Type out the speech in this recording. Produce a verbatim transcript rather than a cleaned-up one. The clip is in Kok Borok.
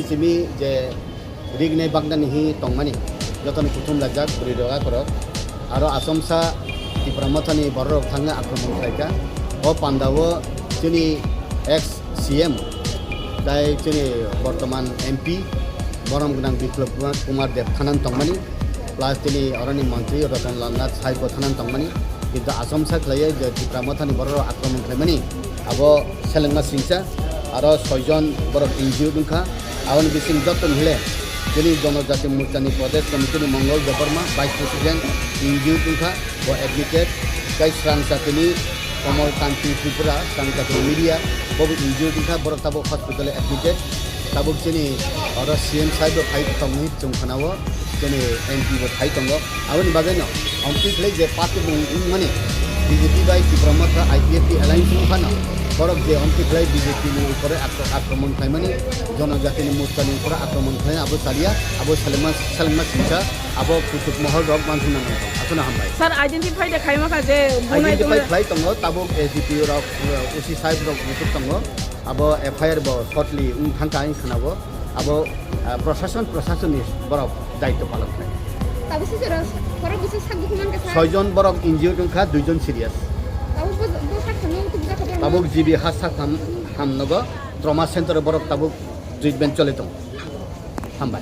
Simi je rignai bagdani hi tongmani, jotoni kuthum lajak bwrwi rok akorok. Aro Achomsa Tipra Mothani bororok thangna akromon khlaika. O pandao chini ex C M, tai chini bortoman M P, borom gwnang Biplab Kumar Deb thanan tongmani. Plus tini oroni montri Ratan Lal Nath saibo thanan tongmani, kintu Achomsa khlaiwi je Tipra Mothani borok akromon khlaimani, abo selengma singsa, aro soijon borok injured wngkha. Aboni bising joto ni hile tini Jonojati Morchani Pradesh Committee ni Mongol Debbarma, Vice President, injured wngkha, bo admitted. Tai srangsa tini Komol Kanti Tripura, srangsa tini media, bobo injured wngkha, borok tabuk hospital admitted. Tabuk chini oro C M side bo phai tongwi chwng khwnao, chini M P bo phai tongo. Aboni bagwino omtwi khlai je party bung wngmani B J P bai Tipra Motha I P F T alliance wng phano borok je omtwi khlai B J P ni upore akro-, akromon khlaimani, Jonojatini Morchani upore akromon khlaina abo chaliya, abo selengma, selengma singsa, abo kuchuk mohol rok manthuna nangkha. Aswkno hambai. Sir, identify de khaima kha je bunai identify tongmani khlai tongo, tabuk S D P O rok, uh, O C sahib rok muchuk tongo. Abo F I R bo shortly wng thangkha, ang khwnao. Abo, ah, prosason, prosasonni borok daityo palon khlai. Tabuk sijora borok bwswk sak dukhumani kha? Soijon borok injured wngkha, duijon serious. Tabuk bo, bo sak thangno tubujak kha borok? Tabuk G B ha sak tham-, hamnogo, trauma center borok tabuk treatment choli tongo. Hambai.